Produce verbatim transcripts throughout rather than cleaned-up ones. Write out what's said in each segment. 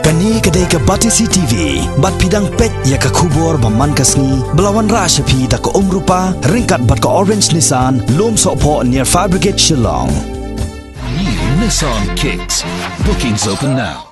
Kane ka dei ka Batesi T V, bad phi dang peit ïa ka khubor ba man ka sngi, ba la wanrah sha phi da ka Umrupa, ryngkat bad ka Orange Nissan, Lumsohphoh near Fire Brigade Shillong. New Nissan Kicks. Bookings open now.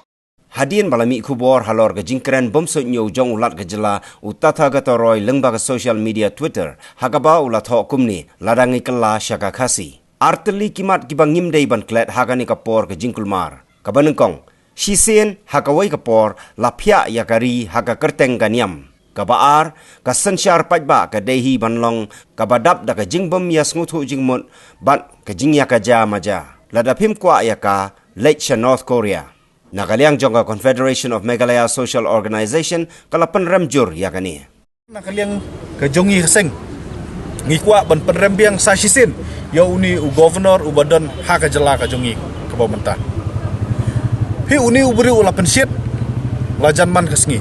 Hadien ba la mih khubor halor ka jingkren bym suidñiew jong u Lat ka jylla u Tathagata Roy lyngba ka social media Twitter, ha kaba u la thoh kumne, lada ngi kylla sha ka Khasi. Artylli ki mat kiba ngim dei ban klet ha kane ka por ka jingkulmar. Kaba nyngkong, shisien ha kawei ka por la phiah ïa ka ri ha ka kyrteng ka niam. Kaba ar, ka synshar paidbah ka dei hi ban long kaba dap da ka jingbym ïasngewthuh jingmut bad ka jingïakajia majia. Lada phim kwah ïa ka, leit sha North Korea. Na ka liang jong ka Confederation of Meghalaya Social Organization ka la pynrem jur ïa kane. Na ka liang ka jong ngi ka seng, ngi kwah ban pynrem biang sa shisien ïa une u governor uba don ha ka jylla ka jong ngi kaba mynta. Hi une u briew u la pynshit la jan man ka sngi.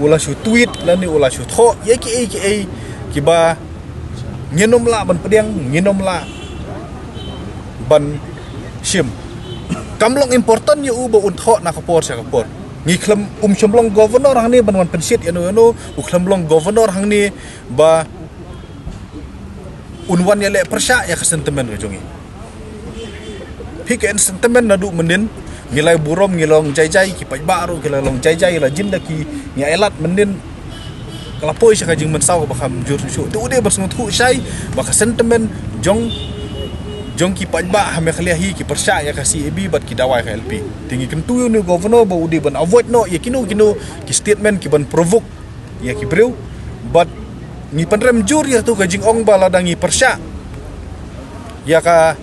U la shu tweet lane u la shu thoh ïa kiei kiei kiba ngin ym lah ban pdiang, ngin ym lah ban shim. Kam long important ïa u ba un thoh na ka por sha ka por. Ngi khlem, um shym long governor hangne ban wan pynshit ïano ïano, u khlem long governor hangne ba un wan ïaleh pyrshah ïa ka sentiment ka jong ngi. Phi, ka sentiment naduh mynnin, ngi la burom, ngi long jai jai, ki paidbah ruh ki la long jai jai, la jin da ki, ngi ai lad mynnin, ka la poi sha ka jingmynsaw kaba kham jur shuh shuh. Te u dei ban sngewthuh shai ba ka sentiment jong, jong ki paidbah ha Meghalaya hi ki pyrshah ïa ka C A B bad ki dawa ïa ka L P. Te ngi kyntu ïa une u governor ba u dei ban avoid noh ïa kino kino ki statement kiban provoke ïa ki briew. Bad ngi pynrem jur ïa tu ka jingong ba lada ngi pyrshah ïa ka,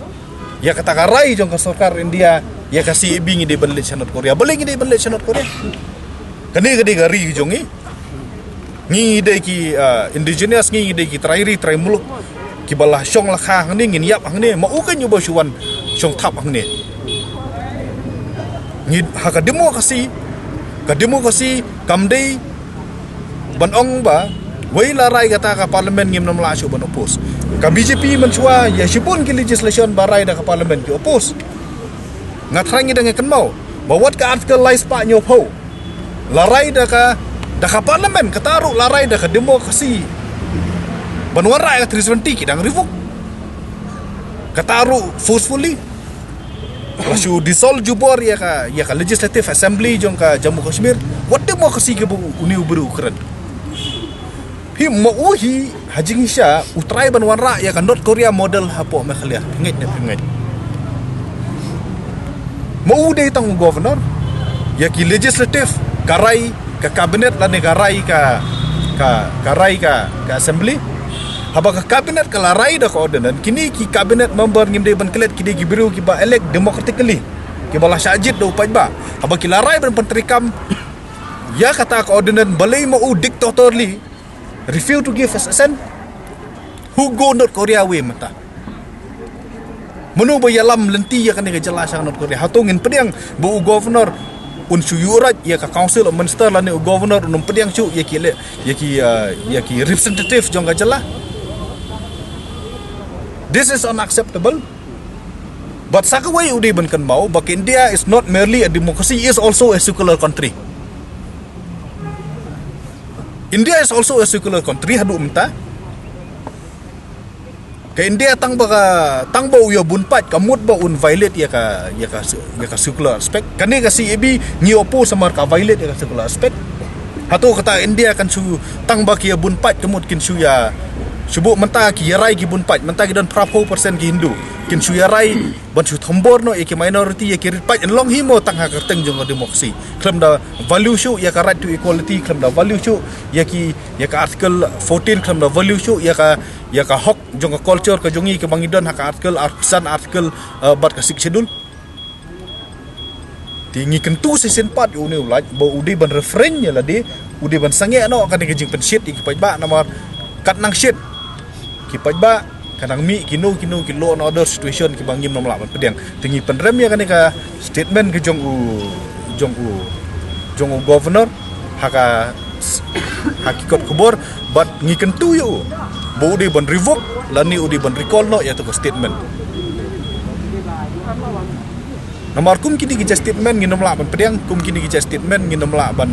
ïa kata ka rai jong ka sorkar India ïa ka C A B, ngi dei ban leit sha North Korea. Balei ngi dei ban leit sha North Korea? Kane ka dei ka ri ka jong ngi. Ngi dei ki, ah, indigenous, ngi dei ki trai ri trai muluk kiba la shong la kha hangne, ngin ïap hangne. Ma u keiñ uba shu wan shong thap hangne. Ngi ha ka democracy, ka democracy kam dei ban ong ba wei la rai kata ka parliament ngim nang lah shuh ban oppose. Ka B J P mynshuwa ïa shibun ki legislation ba rai da ka parliament ki oppose. Nga thrang ngi dang ïa kynmaw ba wat ka article lai spah hynñiewphew la rai da ka, da ka parliament, kata ruh la rai da ka democracy. Ban wanrah ïa ka three seventy ki dang revoke. Kata ruh forcefully. La shu dissolve jubor ïa ka, ïa ka legislative assembly jong ka Jammu Kashmir. Wat democracy kiba une u briew u kren. Phi, ma u hi ha jingshisha u trai ban wanrah ïa ka North Korea model hapoh Meghalaya. Phi ngeit ne phim ngeit? Ma u dei tang u governor, ïa ki legislative ka rai ka cabinet lane ka rai ka, ka, ka rai ka, ka assembly. Haba ka cabinet ka la rai da ka ordinance, kine ki cabinet member ngim dei ban klet, ki dei ki briew kiba elect democratically, kiba la shah jied da u paidbah. Haba ki la rai ban pyntreikam ïa kata ka ordinance, balei ma u dictatorially refuse to give his assent? Who go North Korea way mynta? Mano ba ïalam lynti ïa kane ka jylla sha North Korea? Hato ngin pdiang ba u governor un shu ïuhrai ïa ka council of minister lane u governor un pdiang shuh ïa ki le, ïa ki, uh, ïa ki representative jong ka jylla? This is unacceptable. But sa kawei u dei ban kynmaw ba ka India is not merely a democracy, is also a secular country. India is also a secular country haduh mynta. Ka India tang ba ka, tang ba u ïa bun paid ka mut ba un violate ïa ka, ïa ka, ïa ka secular aspect. Kane ka C A B ngi oppose namar ka violate ïa ka secular aspect. Hato kata India kan shu tang ba ki ïa bun paid ka mut kin shu ïa, shu buh mynta ki ïa rai ki bun paid, mynta ki don phra phew percent ki Hindu, kin shu ïa rai ban shu thombor noh ïa ki minority, ïa ki rit paid, yn long hi mo tang ha ka kyrteng jong ka democracy. Khlem da value shuh ïa ka right to equality, khlem da value shuh ïa ki, ïa ka article fourteen, khlem da value shuh ïa ka, ïa ka hok jong ka culture ka jong ngi kaba ngi don ha ka article arphew san, article, uh, bad ka sixth schedule. Te ngi kyntu shisien pat ïa une u Lat ba u dei ban refrain ïa lade, u dei ban sangeh noh kane ka jingpynshit ïa ki paidbah namar kat nang shit ki paidbah, ka nang mih kino kino ki law and order situation kiba ngim nang lah ban pdiang. Te ngi pynrem ïa kane ka statement ka jong u, jong u, jong u governor ha ka, ha ki kot khubor, bad ngi kyntu ïa u ba u dei ban revoke lane u dei ban recall noh ïa tu ka statement. Namar kum kine ki jait statement ngin ym lah ban pdiang, kum kine ki jait statement ngin ym lah ban,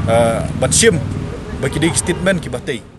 eh, ban shim ba ki dei ki statement kiba tei.